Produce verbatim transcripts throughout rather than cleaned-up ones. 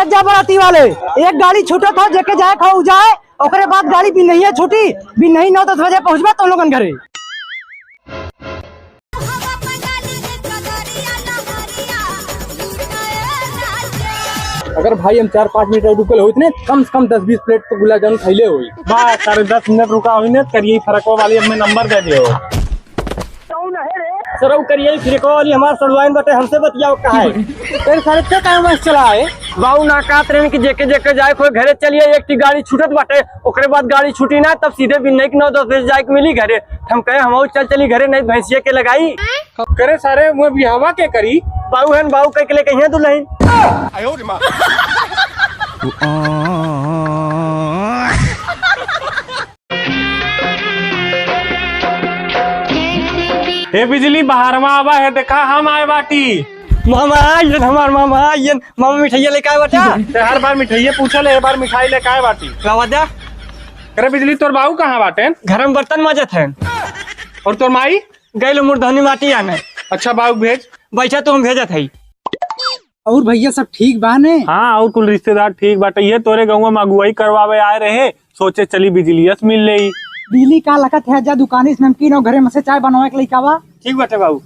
जा बराती वाले, एक गाड़ी छूटत हो, जेके जाए खाओ जाए, ओकरे बाद गाड़ी बिन्नहिया छूटी, बिन्नही नौ दस बजे पहुँचबा तो लोगन घरे। अगर भाई हम चार पाँच मिनट और रुकल होइत ने, कम से कम दस बीस प्लेट तो गुलाब जामुन खैले होई। बस, सारे दस मिनट रुका होई ने, करिए फरकवा वाली हमें नंबर दे दियो। सरऊ करिए फिरको वाली हमार सड़ुआइन बटे, हमसे बतियाओ का है? तेरे सारे पे काहे बस चला है? बाऊ ना कहत रहन कि जेके जेके जाए कोई घरे चलिए, एक ठी गाड़ी छूटत बाटे, ओकरे बाद गाड़ी छूटी ना, तब सीधे बिन्ने के नौ दस बजे जाए के मिली घरे। हम कहे हम चल चली घरे, नहीं भैंसिया के लगाई। करे सारे, मैं बिहावा के करी? बाऊ हन, बाऊ कह के लेके यहाँ दुल्हन। हे बिजली, बहारवा आवा है, देखा हम आए बाटी। मामा आइयन, हमार मामा आइयन, मामा मिठाइया लेके आए बाटा। ते हर बार मिठाइया पूछल, ए बार मिठाई लेके आए बाटी। लावा द्या। अरे बिजली, तोर बाऊ कहाँ बाटे? घर में बर्तन माजत है। और तोर माई? गइल मुरधनी माटी आने। अच्छा बाऊ भेज। बैठा तो हम भेजत है। और भैया सब ठीक बा ने? हाँ, और कुल रिश्तेदार ठीक बाटे। ये तोरे गौवा में अगुवाई करवावे आए रहे, सोचे चली बिजलियस मिल लेई। बिजली का लखत है, जा दुकानी से नमकीन और घरे में से चाय बनवा के लेके आवा। ठीक बाटे बाबू।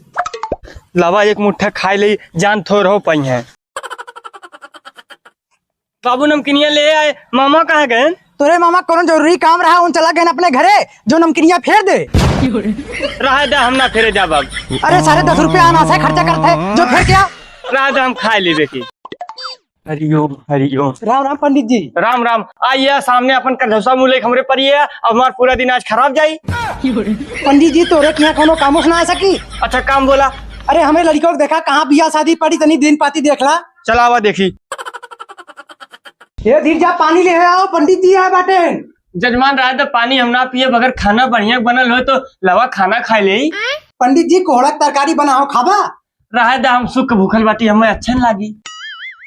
लावा एक मुट्ठा खाए ले, जान थोर हो पाई है। बाबू नमकीनिया ले आए, मामा कहाँ गए? तोरे मामा कोनो जरूरी काम रहा, उन चला गए अपने घरे, जो नमकीनिया फेर दे। रहा दे, हम ना फेरे जा बाबू। अरे सारे दस रुपया आना से खर्चा करते, जो फेर क्या? रहा दे, हम खाए लेबे की। हरिओम, हरिओम। राम राम पंडित जी। राम राम। आइए सामने अपन कंजौसा मुँह लेके हमरे परिए, अब हमार पूरा दिन आज खराब जाई। पंडित जी, तोरे किहाँ कोनो कामो से ना आ सकी? अच्छा काम बोला। अरे हमरे लड़िको के देखा, कहाँ बियाह शादी पड़ी, तनी दिन पाती देख ला। चला आवा देखी। हे धीर जा, पानी ले आओ, पंडित जी आए बाटे। जजमान रहा दे, पानी हम ना पिए, अगर खाना बढ़िया बनल हो तो लावा खाना खाए ले। पंडित जी, कोहड़ा के तरकारी बनाओ, खाबा? रहा दे, हम सुख भूखल बाटी, हमें अच्छा न लागी।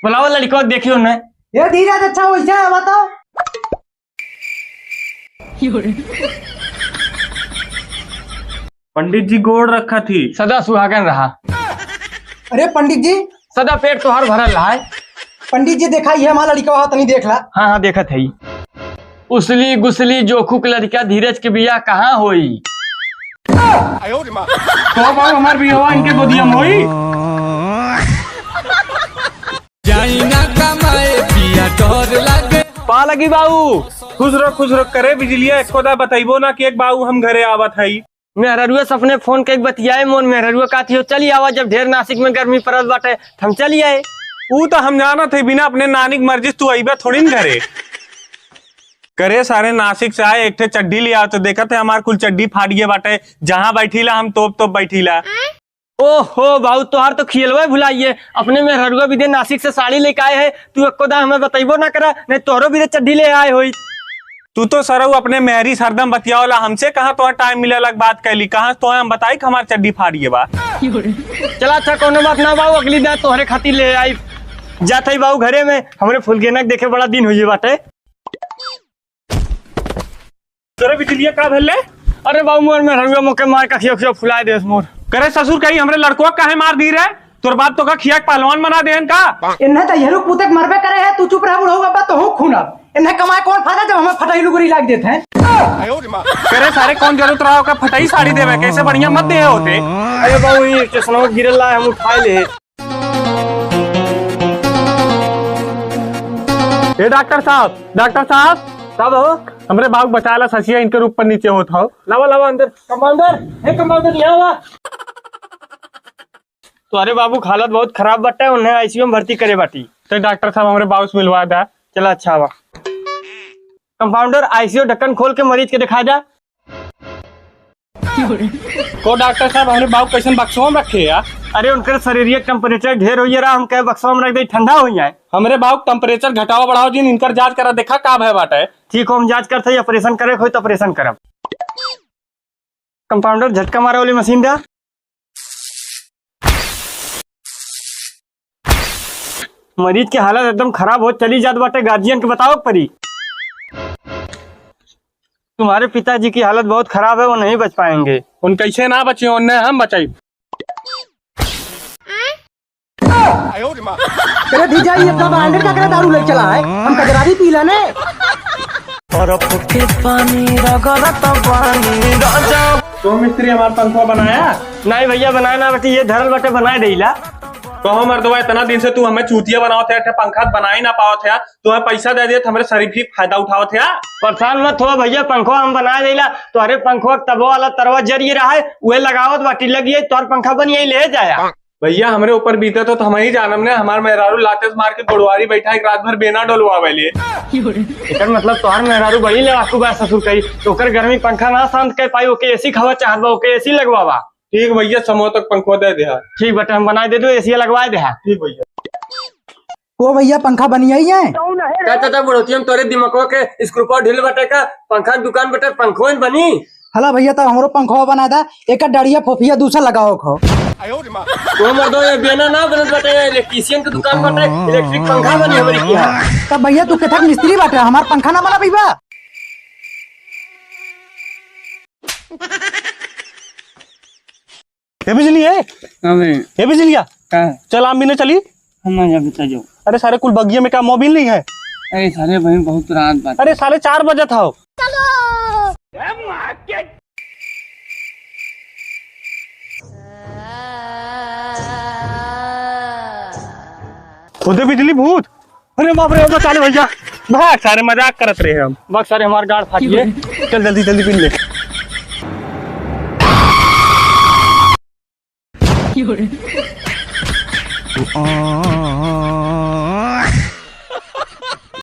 बुलावा लड़िको देखियो न। हे धीरज, अच्छा वैसे है, बताओ। पंडित जी गोड़ रखा थी। सदा सुहागन रहा। अरे पंडित जी। सदा पेट तोहार भरल रहा है। पंडित जी देखा, ये हमारा लड़िका हुआ, तनी देख ला। हाँ, हाँ, देखत है। उसली गुसली जोखुक लड़िका धीरज के बियाह कहाँ होई? तो बाबू हमार बियाह इनके गोदिया में होई। जाई ना कमाए पिया डर लागे। पा लगी बाबू। खुश रहो, खुश रहो। करे बिजलिया, एको दा बतइबो ना कि एक बाबू हम घरे आवत हई। मेहररुआ से अपने फोन के बतियाए मोन, मेहररुआ कहती हो चली आवा, जब ढेर नासिक में गर्मी पड़त बाटे त हम चली आए। ऊ तो हम जानत है, बिना अपने नानी के मर्जी से तू अइबे थोड़ी न घरे। करे सारे नासिक से आए, एक ठे चड्ढी ले आओ तो देखत है हमार कुल चड्ढी फाट गए बाटे, जहाँ बैठीला हम तोप तोप बैठीला। ओहो बाबू, तोहार तो खियलवा भुलाइए। अपने मेहररुआ बिदे नासिक से साड़ी लेके आए है, तू एको दा हमें बतइबो ना करा, नहीं तोहरो बिदे चड्ढी ले आए होई। तू तो सरऊ अपने मेहरी सरदम बतियावला, हमसे कहाँ तोहार टाइम मिले लग बात कैली, कहाँ तोहे हम बताई कि हमार चड्ढी फाड़ गए बा। चला अच्छा, कोनो बात ना बाबू, अगली दा तोहरे खातिर ले आई। जात है बाबू घरे में, हमरे फुलगेना के देखे बड़ा दिन हुई बाटे। तोरे बिजलिया का भेल रे? अरे बाबू, मोर मेहररुआ मोके मार के खियो खियो फुलाए देस मोर। करे ससुर, कहीं हमरे लड़को काहे मार दी रे? तोर बाप तो का खिया के पहलवान बना देहन का? इन्हें तो यहरू पूते के मरबे करे है, तू चुप रह बुढ़ऊ बाबा, तो हूँ खून अब। इन्हें कमाए कौन फायदा जब हमें फटाई लुगरी लाग देते हैं। करे सारे कौन जरूरत रहा ओकर फटाई साड़ी देवे, कैसे बढ़िया मत दे होते। अरे बाबू, ये स्टेशनवा गिरल ला, हम उठाए ले। ए डॉक्टर साहब, डॉक्टर साहब। का हो? हमरे बाबू बचाला ससिया, इनकर ऊपर नीचे होत हो। लावा, लावा अंदर। कंपाउंडर, हे कंपाउंडर, यहाँ आवा। तोहरे बाबू के हालत बहुत खराब बाटे, उन्हें आईसीयू में भर्ती करे बाटी। तो डॉक्टर साहब, हमरे बाबू से मिलवा दा। चला, अच्छा आवा। कंपाउंडर, आईसीयू ढक्कन खोल के मरीज के दिखा जा। को डॉक्टर साहब, हमरे बाबू कैसन बक्सवा में रखे यार? अरे, उनकर शरीरीय टेम्परेचर ढेर होइए रहा, हम कहे बक्सवा में रख दे, ठंडा हो जाए। हमरे बाबू टेम्परेचर घटावा बढ़ावा जिन, इनकर जांच करा, देखा का भय बाटे। ठीक हो, हम जांच करते ही, ऑपरेशन करे होई तो ऑपरेशन करब। कंपाउंडर, झटका मारे वाली मशीन दा। मरीज के हालत एकदम खराब हो चली जात बाटे, गार्जियन के बताओ परी। तुम्हारे पिताजी की हालत बहुत खराब है, वो नहीं बच पाएंगे। उन कैसे ना बचे, उन्हें हम बचाई। अरे भीजा, ये इतना branded का करे दारू ले चला है? हम कजरारी पी लाने। बर्फ के पानी रगड़त पानी राजा। तो मिस्त्री हमार पंखवा बनाया? नहीं भैया, बनाए ना बटी, ये धरल बटे, बनाए देइला। कहो मर्दवा, इतना दिन से तू हमें चूतिया बनावत है, अच्छा पंखा बनाई ना पावत है, तुम्हें पैसा दे दिए तो हमरे शरीफी फायदा उठावत है। परेशान मत हो भैया, पंखवा हम बनाए देइला। तोहरे पंखवा के तबो वाला तरवा जरिए रहा है, उहे लगावत बाटी, लगिए तोहर पंखा बनिए ले जाया। भैया, हमरे ऊपर बीते तो, तो हम ही जानम ने, हमार मेहरारू लाते से मार के गोड़वारी बैठा एक रात भर बेना डोलवावे ले। एकर मतलब तोहार मेहरारू बड़ी लड़ाकू बा ससुर कही, तो ओकर गर्मी पंखा ना शांत कर पाई, ओके एसी हवा चाहत बा, ओके एसी लगवावा। ठीक भैया, समो तक पंखवा दे दे। ठीक बटे, हम बनाए दे दो, एसी लगवाए दे। ठीक भैया। ओ भैया, पंखा बनिया ही है? का चाचा बुढ़ौती हम तोरे दिमागवा के स्क्रू पर ढील बटे का? पंखा के दुकान बटे, पंखवा न बनी। हला भैया, तब हमरो पंखवा बना दा, एक डड़िया फोफिया दूसरा लगाओ खो। तो मर्दो, ये बेना ना बनत बटे, ये इलेक्ट्रीशियन के दुकान बटे, इलेक्ट्रिक पंखा बनी हमरे किया। तब भैया, तू केथक मिस्त्री बाटे, हमार पंखा ना बना पइबा? हे बिजली है? हाँ भाई। हे बिजलिया? का? चल, आम बीने चली। हम ना जाबे, चल जाओ। अरे सारे, कुल बगिया में का मोबिल नहीं है? अरे सारे भाई, बहुत रात बात। अरे सारे, चार बजत हौ। खुदे बिजली भूत। अरे बाप रे, बचा ले भैया। भाग सारे, मजाक करत रहे हम। भाग सारे, हमार गाड़ फाट गए। चल जल्दी जल्दी पीन ले।